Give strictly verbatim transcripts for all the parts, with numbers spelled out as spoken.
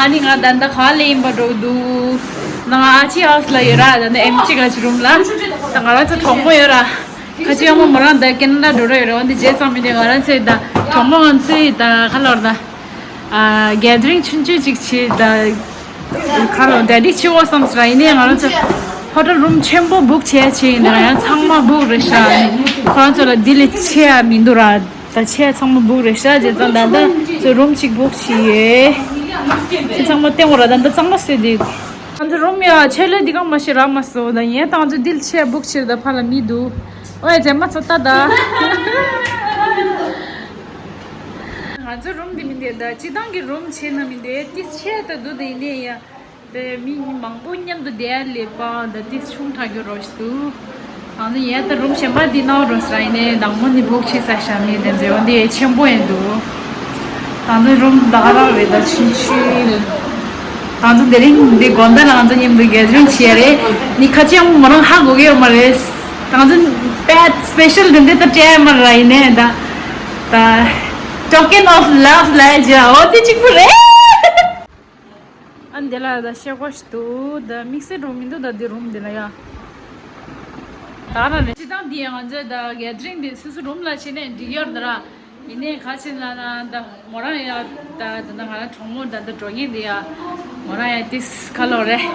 ཨ་ནི་ང་ད་ལྟ་ག་ལ་ཡིན་པ་འགྲོ་གི་འདུག་ང་ཨ་ཅེ་ཧའུ་སི་ལ་ཡོད་ར། ད་ལྟ་ཨེམ་ཆི་ག་ཅི་རུམ་ལ། ད་ང་རང་ཚོ་གྲོགས་མོ་ཡོད་ར། ཁ་ཅིག་ཡང་མོ་མོ་རང་ད་ཀེ་ན་ཌ་འགྲོ་ར་ཡོད་ར། འོན་ཏེ་བྱས་ཙང་མི་འདུག་ང་རང་ཚོའི་ད་གྲོགས་མོ་ང་ཚོའི་ད་ག་ལོར་ད་གེ་དི་རིང་ཆུང་ཆུང་ཅིག་བྱེད་ད། ཁ་ལོ་ཌེ་ཌི་ཆེ་བོ་བསམ་སོང་ར། ཡིན་ནའི་ང་རང་ཚོ་ཧོ་ཊེལ་རུམ་ཆེན་པོ་བུག་བྱས་བྱས་ཡིན་ན་ཡང་ཚང་མ་བུག་རེད་ཤག་ཁོ་རང་ཚོ་ལ་ལྡི་ལི་ཆེ་ཡ་མི་འདུག་ར། ད་ཆེ་ཡ་ཚང་མ་བུག་རེད་ཤག་བྱས་ཙང་ད་ལྟ་ཚོ་རུམ་གཅིག་བུག་བྱས་ཡོད། ཁྱེད་ཚང་མ་བལྟས་འོ་ར། ད་ལྟ་གཙང་མ་བཟོས་འདུག་ང་ཚོ་རུམ་ཡ་ཆེ་ལོས་འདི་ག་མ་ཤེས་ར་མ་སོ། ད་ཡིན་ད་ང་ཚོ་ལྡི་ལི་ཆེ་ཡ་བུག་བྱས་ད་ཕར་ལ་མི་འདུག་ཨོ་ཡ་རྗེས་མ་ཚོ་ལྟ་ད། ང་ཚོ་རུམ་འདི་མི་འདུག་ད་སྤྱི་བཏང་གི་རུམ་བྱས་ན་མི་འདུག་ཏིས་ཆེ་ད་འདུག་ད་ཡིན་ནའི་ཡ། དེ་མི་མང་པོ་མཉམ་དུ་བསྡད་ཡ་ལས་པ་ད་ཏིས་ཆུང་དྲགས་རྒྱུ་རོ་ཞིག་འདུག་ང་ཚོ་ཡ་ད་རུམ་གཞན་པ་འདི་ནང་རོ་སི་ར་ཡིན་ནའི་དང་པོ་འདི་བུག་བྱས་ས་ཤ་མི་དེ་ཚོ་འདི་ཆེན་པོ་ཡིན་འདུག་ང་ཚོ་རུམ་ད་ག་རང་རེད། ད་ཆུང་ཆུང་ང་ཚོ་དེ་རིང་འདི་དགོང་དག་ལ་ང་ཚོ་མཉམ་དུ་གེ་དི་རིང་བྱས་ཡ་རེད། ནི་ཁ་ཅིག་ཡང་མོ་རང་ཧ་གོ་གི་ཡོད་མ་རེད། ད་ང་ཚོ་པད་སི་པེ་ཤལ་དེ་འདྲ་ད་སྤྲད་ཡ་མ་ར་ཡིན་ནའི་ད་ད་token of love ལ་ཡ་འོ་དེ་གཅིག་པུ་རེད། ཨ་འདི་ལ་ད་ཤེལ་སྒོ་ཞིག་འདུག་ད་དམིགས་བསལ་འགྲོ་མི་འདུག་ད་འདི་རུམ་འདི་ལ་ཡ། ད་ར་རེད། སྤྱི་བཏང་འདི་ཡང་ང་ཚོའི་ད་གེ་དི་རིང་འདི་སོ་སོ་རུམ་ལ་ཕྱིན་ནས་འགྲིག་ཡོད་ད་ར། ཡིན་ནའི་ག་ཕྱིན་ལ་ན་ད་མོ་རང་ཡ་ད་ད་ད་ང་རང་གྲོགས་མོ་ད་ད་འགྲོ་ངེས་འདི་ཡ། མོ་རང་ཡ་ཏིས་ཁ་ལོ་རེད།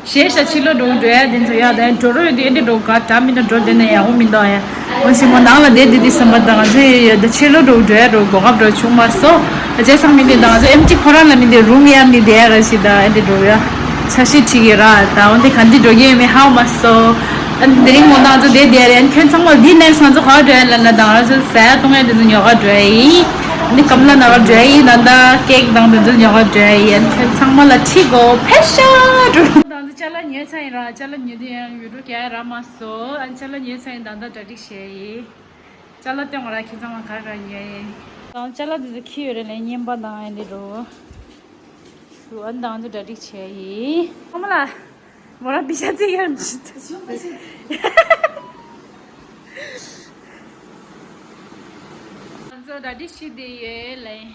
ཞེས་ཤ་ཕྱི་ལོ་འགྲོ་འགྲོ་ཡ་དེ་ཚོ་ཡ་ད་འགྲོ་རོགས་ཡོད་དེ་འདི་འགྲོ་ག་ད་མི་ད་འགྲོ་དེ་ན་ཡག་པོ་མི་འདུག་ཡ། འོ་ཞིག་མོ་ནང་ལ་བསྡད་དེ་དེ་བསམ་པ་དང་ང་ཚོ་ཡོད་ད་ཕྱི་ལོ་འགྲོ་འགྲོ་ཡ་འགྲོ་གོ་སྐབས་འགྲོ་བྱུང་མ་སོང་། བྱས་ཙང་མི་འདི་དང་ཚོ་ཨེམ་ཆི་ཁོ་རང་ལ་མི་འདི་རུང་ཡ་མི་བསྡད་ཡ་ར་ཞིག་ད་ཨེ་འདི་འགྲོ་ཡ། ཆ་ཤས་ཁྲིད་ཀྱི་ར་ད་འོ་འདི་ག་འདི་འགྲོ་གི་ཡོད་མེད་ཧ་མ་སོང་། ཨ་འདི་རིང་མོ་དང་ཚོ་བསྡད་བསྡད་རེད། ཁྱོད་ཚང་མ་འདི་ནས་ང་ཚོ་ག་བ་འགྲོ་ཡ་ལ་ན་དང་ང་ཚོ་ཟ་ཡ་བཏུང་ཡ་འདི་ཚོ་ཉོ་ག་འགྲོ་ཡ་ཡིན། འདི་ཀམ་ལ་ན་ག་འགྲོ་ཡ་ཡིན། ད་ད་ཀེག་དང་འདི་ཚོ་ཉོ་ག་འགྲོ་ཡ་ཡིན། ཁྱོད་ཚང་མ་ལ་ཁྲིད་གོ་ཕེབས་ཤ་འགྲོ། དང་ཚོ་ཅ་ལག་ཉོས་ཚར་ཡིན་ར། ཅ་ལག་ཉོས་དུས་ཡང་ཡུ་ཊུབ་རྒྱག་ཡ་རག་མ་སོང་། ཨ་ཅ་ལག་ཉོས་ཚར་ཡིན། ད་ད་གྲ་སྒྲིག་བྱས་ཡིན། ཅ་ལག་སྟོན་བ་ར་ཁྱེད་ཚང་ལ་ག་རེ་རག་ཉོས་ཡིན། དང་ཅ་ལག་དེ་ཚོ་ཁྱེར་ཡོད་རེད་ལས་རྔན་པ་དང་ཨེ་འདྲ་འགྲོ། ཤུ་ཨ་ནི་དང་ཚོ་གྲ་སྒྲིག་བྱས་ཡིན། ཨ་མ་ལགས། མོ་རང་པི་ཤ་ཚིག་ཡར་འཇུ་ཐུབ། ང་ཚོ་གྲ་སྒྲིག་བྱས་བསྡད་ཡོད་ལས།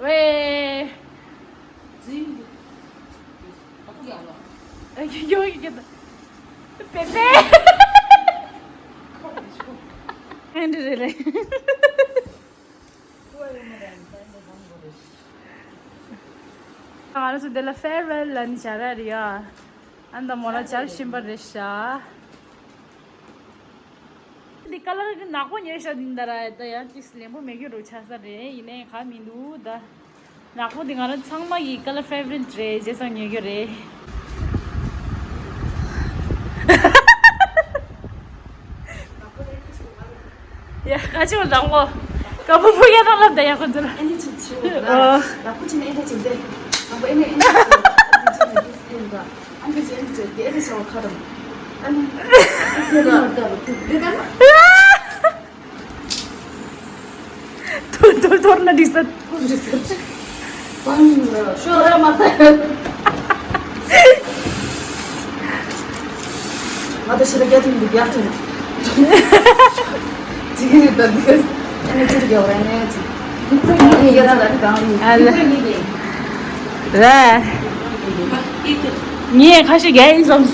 ཝེ། ཨ་ཡོ་ཡོ་ཡོ། པེ་པེ། ཨེ་འདྲ་རེད་ལེ། ང་རང་ཚོ་འདི་ལ་ཕེར་ཝེལ་ལ་ནི་བྱ་ར་རེད་ཡ། ཨ་ནི་ད་མོ་ལ་བྱར་བཞིན་པ་རེད་ཤག་འདི་ཀ་ལར་གི་ནག་པོ་ཉོས་ཤག་འདི་འདྲ་ར་ད་ཡང་ཅིག་ལེན་པོ་མེད་རྒྱུ་རུ་ཆགས་ས་རེད། ཡིན་ནའི་ག་མི་འདུག་ད། ནག་པོ་འདི་ང་རང་ཚང་མ་གི་ཀ་ལར་ཕེ་ཝ་རི་ཊི་རེད། བྱས་ཙང་ཉོ་རྒྱུ་རེད། ཡ་ཁ་ཆེ་བ་དང་པོ། ཀ་པོ་ཕུ་ཡ་དང་ལབ་ད་ཡ་ཁོ་ཚོ་ལ། ཨ་ནི་ཆུ་ཆུ་ལ། ཨོ། ལ་ཕུ་ཆེ་ནི་ཨེ་ད་ཆེ་འདི། དང་པོ་ཨེ་ནི་ཨེ་ནི་ཆུ་ལ། ཨ་ནི་ཆེ་ནི་ཨེ་ནི་ཆེ་ནི་ཨེ་ནི་ཆེ་ནི་ཨེ་ནི་ཆེ་ནི་ཨེ་ནི་ཆེ་ནི་ཨེ་ནི་ཆེ་ནི་ཨེ་ནི་ཆེ་ནི། ཐོར་ཐོར་ཐོར་ན་འགྲིག་ས། ཤོ་ར་མ་ཐ། ང་ད་ཤི་ར་རྒྱ་ཐུང་འདི་རྒྱ་ཐུང་། ཅི་གི་རེད་ད་འདི། ཨ་ནི་ཅི་རྒྱ་བ་ནས་ཅི། ཨ་ལ། ལ། ངས་ཁ་ཤས་རྒྱ་ཡིན་བསམ།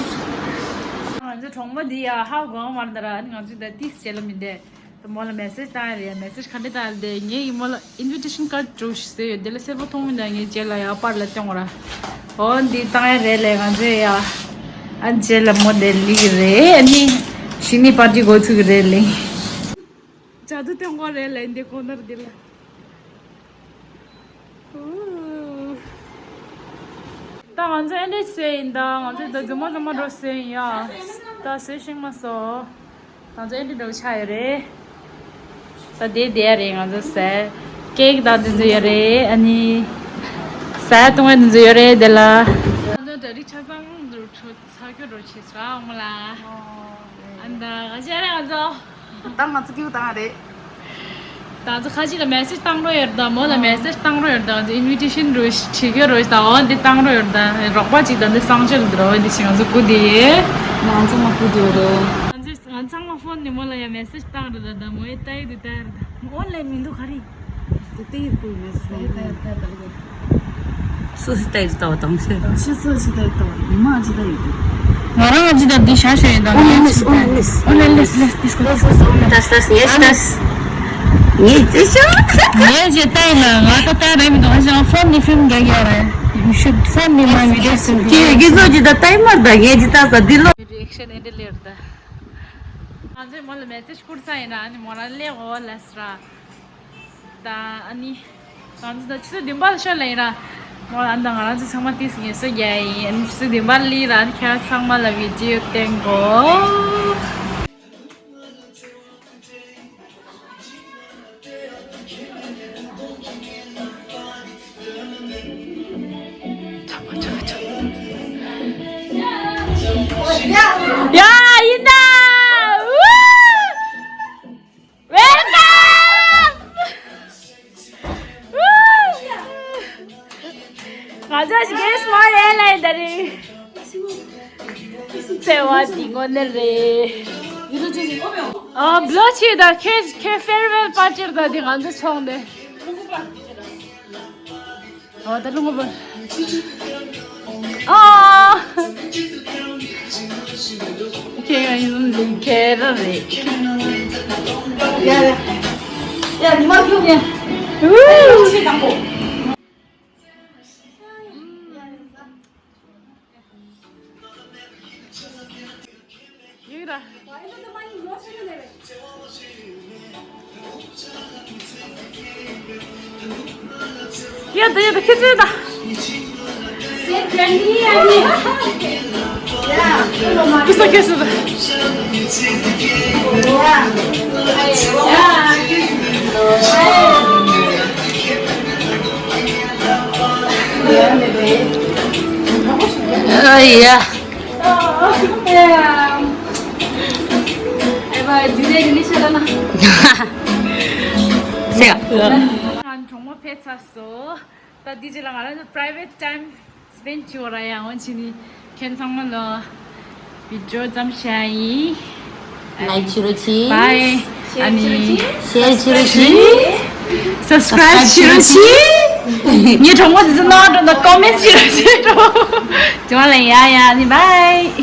ང་ཚོ་གྲོགས་མོ་འདི་ཡ་ཧ་གོ་མ་རེད་ད་ར། ང་ཚོ་ད་ཏིས་བྱེད་ལ་མི་འདས། ད་མོ་ལ་མེ་སེ་ཇི་བཏང་ཡ་རེད། མེ་སེ་ཇི་ག་འདྲ་བཏང་ཡ་རེད། ངས་ཡིན་མོ་ལ་ཨིན་བི་ཊེ་ཤན་ཀར་འགྲོ་ཞིག་བཟོས་ཡོད། དེ་ལ་སེར་པོ་མཐོང་མི་འདུག་ངས་རྗེས་ལ་ཡ་པར་ལ་སྟོན་དགོས་ར། འོ་འདི་བཏང་ཡ་རེད་ལས་ང་ཚོས་ཡ། ཨ་རྗེས་ལ་མོ་དེ་ལི་རེད། ཨ་ནི་ཕྱི་ནི་པར་ཊི་འགོ་ཚུགས་ཀྱི་རེད་ལས། ཇ་དུ་སྟོན་དགོས་རེད་ལས་འདི་ཀོ་ནར་འདི་ལ། ད་ང་ཚོ་ཨེ་འདྲས་བཟོས་ཡིན། ད་ང་ཚོ་ད་རྫུན་མ་རྫུན་མ་འགྲོ་བཟོས་ཡིན་ཡ། ད་བཟོས་ཤེས་མ་སོང་། ང་ཚོ་ཨེ་འདྲས་འགྲོ་ཆགས་ཡོད་རེད། ད་དེ་དེ་ཡ་རེད། ང་ཚོ་ཟས་ཀེག་དང་དེ་ཚོ་ཡོད་རེད། ཨ་ནི་ཟས་བཏུང་བའི་དེ་ཚོ་ཡོད་རེད། དེ་ལ་ང་ཚོ་གྲ་སྒྲིག་ཆ་ཚང་འགྲོ་ཚར་རྒྱུ་འགྲོ་བྱས་སོང་ཨ་མ་ལ། ཨ་ད་ག་ཅི་རེད་ང་ཚོ། ད་ང་ཚོ་ཀིའུ་བཏང་རེད། ད་ཚོ་ཁ་ཅིག་ལ་མེ་སེཇ་བཏང་རོགས་ཡོད་ད། མོ་ལ་མེ་སེཇ་བཏང་རོགས་ཡོད་ད། ཨིན་ཝི་ཊེ་ཤན་རོ་ཞིག་བྲིས་རོགས་ད། འོ་འདི་བཏང་རོགས་ཡོད་ད། རོགས་པ་ཅིག་ད་འདི་སང་ཆེད་འདི་རོ་འདི་ཞིག་ང་ཚོ་སྐུ་འདི་ཡེ། ང་ཚོ་མ་སྐུ་འདི་ཡོད་རེད། ང་ཚོ་ང་ཚང་མ་ཕོན་ནས་མོ་ལ་ཡ་མེ་སེཇ་བཏང་རོགས་ད། ད་མོ་ཡི་ལྟ་ཡི་འདི་ལྟ་ཡི་རོགས་ད། ཨོན་ལན་མི་འདུག་ག་རེ། དེ་ལྟ་ཡི་ཁོའི་མེ་སེཇ་མ་ཡི་ལྟ་ཡི་ལྟ་ཡི་ལྟ་ཡི། སུ་སི་ལྟ་ཡི་ལྟ་བ་དང་ཤེས། དང་ཤེས་སུ་ཅི་ལྟ་ཡི་ལྟ་བ་མི་མང་ཅི་ལྟ་ཡི་ལྟ། ང་རང་ཅི་ལྟ་འདི་ཤ་ཤ་ཡིན་དང་ཨོ་ལེ་ལེས་ཨོ་ལེ་ལེས་ཨོ་ལེ་ལེས་ལེས་ཏིས་ཀོ་ལེས་ལེས་ཨོ་ལེ། ཏས་ཏས་ཡེས་ཏས། ངས་ཅི་ཤོད། ངས་ཅི་ལྟ་ཡི་ལ་ང་ད་ལྟ་རེ་མི་འདུག་ཨ་ཅང་ཕོན་ནི་ཕིལམ་རྒྱག་ཡོད་རེད། You should phone me my videos and ཀྱི་ཀྱི་ཚོ་ཅི་ལྟ་ལྟ་ཡི་མ་ད་ངས་ཅི་ལྟ་ས་འདི་ལོ། རི་ཨེག་ཤན་ཨེ་འདྲ་ལེར་ད། ང་ཚོས་མོ་ལ་མེ་སེཇ་བསྐུར་ས་ཡིན་ར་ཨ་ནི་མོ་རང་ལེ་འོ་ལ་སི་ར། ད་ཨ་ནི། ང་ཚོ་ད་ཆུ་ཚོད་བདུན་པ་ལ་ཤོད་ལ་ཡིན་ར། མོ་ཨ་ནི་ད་ང་རང་ཚོ་ཚང་མ་ཏིས་ངེས་སོ་རྒྱ་ཡིན། ཨ་ནི་ཆུ་ཚོད་བདུན་པ་ལ་ལི་ར་ཨ་ནི་ཁྱེད་རང་ཚང་མ་ལ་བི་ཌི་ཡོ་བསྟན་གོ། ཡ་ཡིན་ད། Welcome! ང་ཚོ་གེ་སི་མ་རེད་ལ་ཡིན་ད་རེད། བརྩེ་བ་འདི་དངོས་གནས་རེད། ཨ་བློ་ཆེ་ད་ཁྱེད་ཁྱེད་ཕེར་ཝེལ་པར་ཊི་རེད་ད་འདི་ང་ཚོ་ཚོགས་འདི། ཨོ་ད་ལུང་པ། ཨ། ཁྱེད་ཡང་ཡིན་ལིང་ཁེ་ར་རེད། ཡ་ཡ། ཡ་ཉི་མ་ཁྱོད་ཡ། ཨུ། ཡིག་ར། ཡ་ད་ཡ་ད་ཁྱེད་ཚོས་ད། ཁྱེད་ཚོ་ད། ཨ་ཡ། ང་གྲོགས་མོ་ཕེབས་ཚར་སོང་། ད་འདི་རྗེས་ལ་ང་རང་ཚོ་private time spend བྱེད་འོ་ར་ཡ། འོན་ཕྱིན་ནི་ཁྱེད་ཚང་མ་ལ་བི་ཌི་ཡོ་ཙམ་བྱ་ཡིན། Like བྱེད་རོགས་གྱིས། Bye. ཨ་ནི་share བྱེད་རོགས་གྱིས། Subscribe བྱེད་རོགས་གྱིས། ངའི་གྲོགས་མོ་དེ་ཚོ་ནང་དུ་comment བྱེད་རོགས་གྱིས། དེ་བ་ལ་ཡ་ཡ་ནི་bye.